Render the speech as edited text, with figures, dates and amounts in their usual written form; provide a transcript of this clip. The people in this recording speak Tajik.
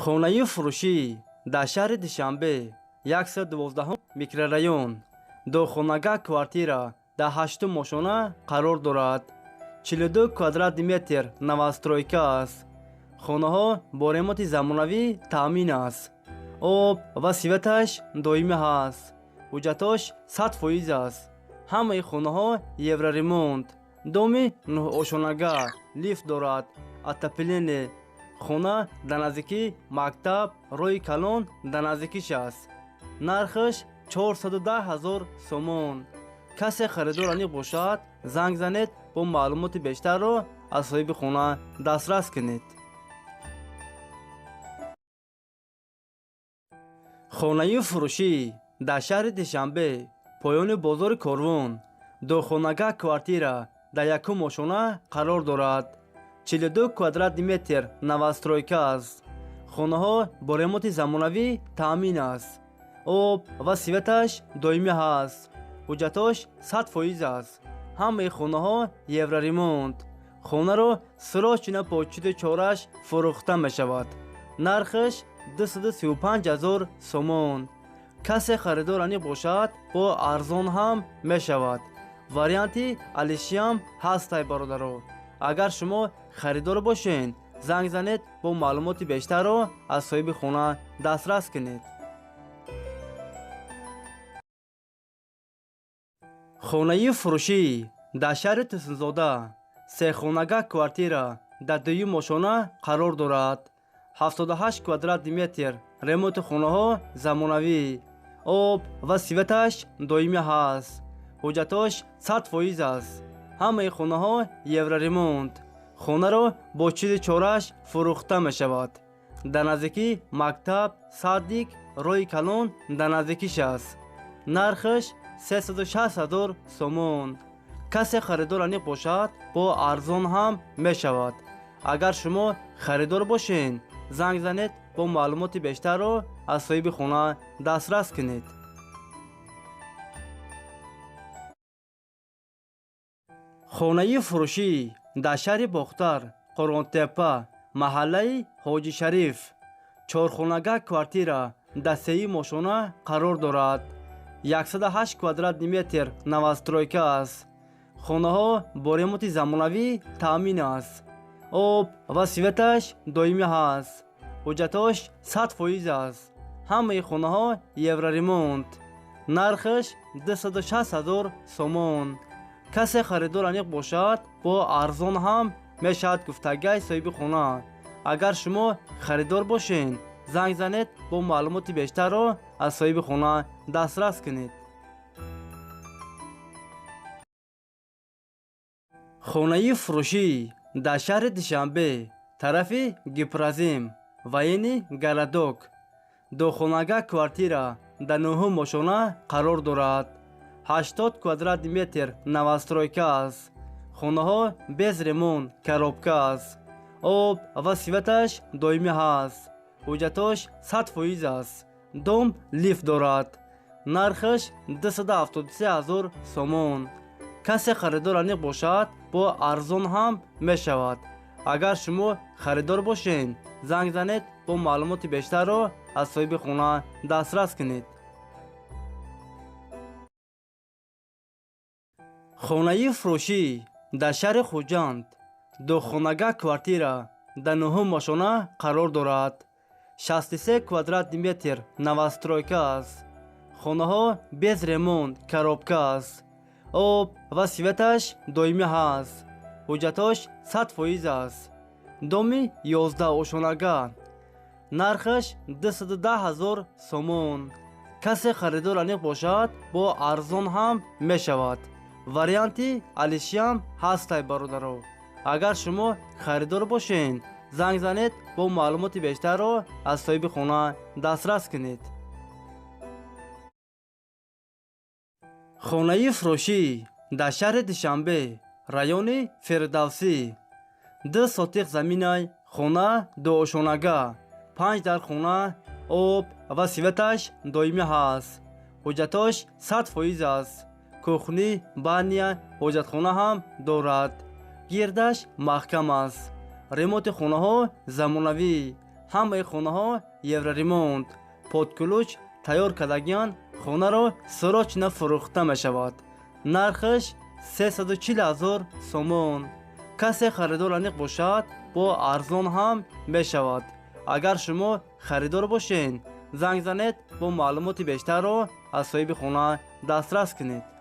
Хонаи фурӯшӣ дар шаҳри Душанбе, 112 микрорайон, духонага квартира дар ҳаштум ошёна қарор дорад. 42 квадратный метр новостройка аст. Хонаҳо бо ремонти замонавӣ таъмин аст. Об ва светаш доимӣ ҳаст. Ҳуҷҷатош 100% аст. Ҳамаи хонаҳо евроремонт. Доми нӯҳошёнага, лифт дорад, отопление. Хона дар наздикии мактаб, роҳи калон дар наздикиш аст. Нархаш 410 ҳазор сомон. Касе харидор аниқ бошад, занг занед, бо маълумоти бештарро аз соҳиби хона дастрас кунед. Хонаи фурӯшӣ дар шаҳри Душанбе, поёни бозори Корвон, духонага квартира дар якум ошёна қарор дорад. 42 квадратный метр новостройка аст. Хонаҳо бо ремонти замонавӣ таъмин аст. Об ва светаш доимӣ ҳаст. Ҳуҷҷатош 100% аст. Ҳамаи хонаҳо евроремонт. Хонаро срочно бо чиду чораш фурӯхта мешавад. Нархаш 235 ҳазор сомон. Касе харидор аниқ бошад, бо арзон ҳам мешавад. Варианти алишиам ҳастай, бародаро. Агар шумо харидор бошед, занг занед, бо маълумоти бештарро аз соҳиби хона дастрас кунед. Хонаи фурӯшӣ дар шаҳри Турсунзода, сехонага квартира дар дуюм ошёна қарор дорад. 78 квадратный метр, ремонти хонаҳо замонавӣ. Об ва светаш доимӣ ҳаст. Ҳуҷҷатош 100% аст. Ҳамаи хонаҳо евроремонт. Хонаро бо чизи чораш фурӯхта мешавад. Дар наздикии мактаб, садик, роҳи калон дар наздикиш аст. Нархаш 360 ҳазор сомон. Касе харидор аниқ бошад, бо арзон ҳам мешавад. Агар шумо харидор бошед, занг занед, бо маълумоти бештарро аз соҳиби хона дастрас кунед. Хонаи фурӯшӣ дар шаҳри Бохтар, Қурғонтеппа, маҳаллаи Ҳоҷи Шариф, чорхонага квартира дар сеюм ошёна қарор дорад. 108 квадратный метр новостройка аст. Хонаҳо бо ремонти замонавӣ таъмин аст. Об ва светаш доимӣ ҳаст. Ҳуҷҷатош 100% аст. Ҳамаи хонаҳо евроремонт. Нархаш 260 ҳазор сомон. Касе харидор аниқ бошад, бо арзон ҳам мешавад, гуфтагай соҳиби хона. Агар шумо харидор бошед, занг занед, бо маълумоти бештарро аз соҳиби хона дастрас кунед. Хонаи фурӯшӣ дар шаҳри Душанбе, тарафи Гипрозем, военный городок, духонага квартира дар нӯҳум ошёна қарор дорад. 80 квадратный метр новостройка аст. Хонаҳо без ремонт, коробка аст. Об ва светаш доимӣ ҳаст. Ҳуҷҷатош 100% аст. Дом лифт дорад. Нархаш 273 ҳазор сомон. Касе харидор аниқ бошад, бо арзон ҳам мешавад. Агар шумо харидор бошед, занг занед, бо маълумоти бештарро аз соҳиби хона дастрас кунед. Хонаи фурӯшӣ дар шаҳри Хуҷанд, духонага квартира дар нӯҳум ошёна қарор дорад. 63 квадратный метр новостройка аст. Хонаҳо без ремонт, коробка аст. Об ва светаш доимӣ ҳаст. Ҳуҷҷатош 100% аст. Доми 11 ошёнага. Нархаш 210 ҳазор сомон. Касе харидор аниқ бошад, бо арзон ҳам мешавад. Варианти алишиам ҳастай, бародаро. Агар шумо харидор бошед, занг занед, бо маълумоти бештарро аз соҳиби хона дастрас кунед. Хонаи фурӯшӣ дар шаҳри Душанбе, райони Фирдавсӣ, 2 сотиқ заминай, хона дуошонага, 5 дар хона, об ва светаш доимӣ ҳаст. Ҳуҷҷатош 100% аст. Кухни, баня, ҳоҷатхона ҳам дорад. Гирдаш маҳкам аст. Ремонти хонаҳо замонавӣ. Ҳамаи хонаҳо евроремонт, под ключ тайёр кардагиан. Хонаро срочно фурӯхта мешавад. Нархаш 340 000 сомон. Касе харидор аниқ бошад, бо арзон ҳам мешавад. Агар шумо харидор бошед, занг занед, бо маълумоти бештарро аз соҳиби хона дастрас кунед.